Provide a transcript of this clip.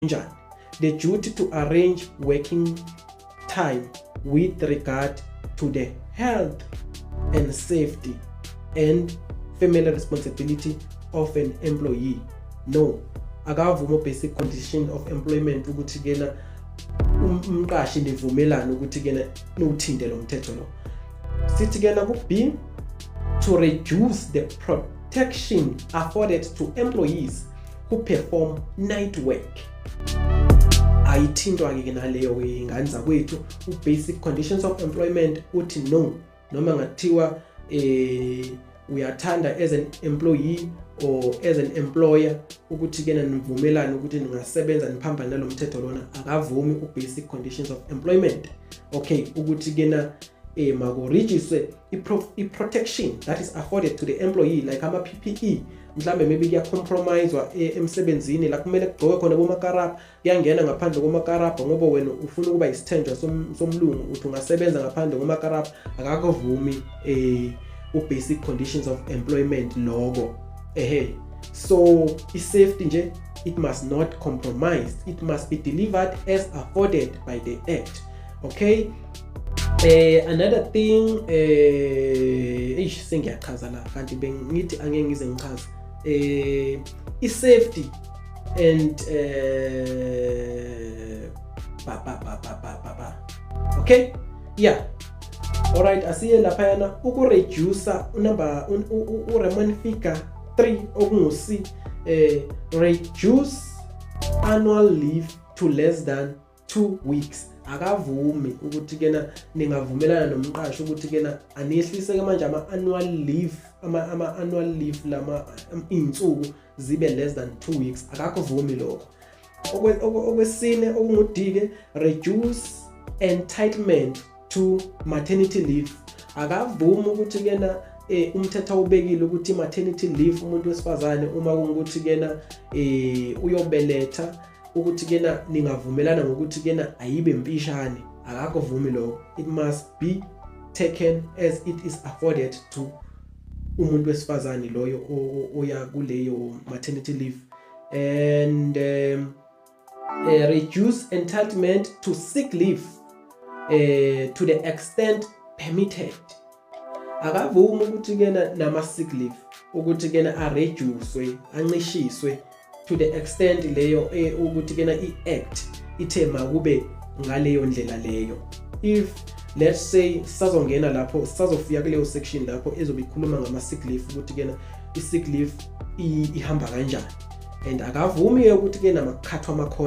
Kanjani? The duty to arrange working time with regard to the health and safety and family responsibility of an employee. No, akavumi basic condition of employment ukuthi kena umqashi nivumelane ukuthi kena niwuthinte lo mthetho lo. Sithi kena ku B, to reduce the protection afforded to employees who perform night work. Ayithintwa ke naleyo ingane zakwethu. U-basic conditions of employment uthi no, noma ngathiwa uyathanda as an employee or as an employer ukuthi kena nivumelane ukuthi ningasebenza niphambane nalomthetho lona, akavumi u-basic conditions of employment. Okay, ukuthi kena maku-reduce i-protection that is afforded to the employee, like ama-PPE mhlambe, maybe kuya-compromisewa emsebenzini la kumele kugqokwe khona bomakarabha, kuyangena ngaphandle komakarabha ngoba wena ufuna ukuba isithenjwa somlungu, uthi ungasebenza ngaphandle komakarabha. Akakuvumi u-basic conditions of employment loko. Ehe, so i-safety nje, it must not compromise, it must be delivered as afforded by the act. Okay, another thing, eish, sengiyachaza la kanti bengithi angeke ngize ngichaze. I-safety and ba ba ba ba ba ba ba. Okay, yeah, alright, asiye laphayana uku-reduce u-number u-Roman figure 3 okungu C, reduce annual leave to less than 2 weeks. Akavumi ukuthi kena ningavumelana nomqashi ukuthi kena anehlise ke manje ama annual leave, ama annual leave lama insuku zibe less than 2 weeks. Akakuvumi lokho. Okwesine okungu-D, reduce entitlement to maternity leave. Akavumi ukuthi kena umthetho awubekile ukuthi maternity leave, umuntu wesifazane uma kungukuthi kena uyobeletha, ukuthi kena ningavumelana ngokuthi kena ayibe mfishane. Akakuvumi lokho. It must be taken as it is afforded to umuntu wesifazane loyo oya kuleyo maternity leave. And reduce entitlement to sick leave to the extent permitted. Akavumi ukuthi kena nama sick leave ukuthi kena a-reducewe, ancishiswe to the extent leyo ukuthi kena i-act ithe makube ngaleyo ndlela leyo. If, let's say, sisazongena lapho, sisazofika kuleyo section lapho ezobe ikhuluma ngama sick leave, ukuthi kena i-sick leave ihamba kanjani. And akavumi ukuthi ke namakhathwa amakhona.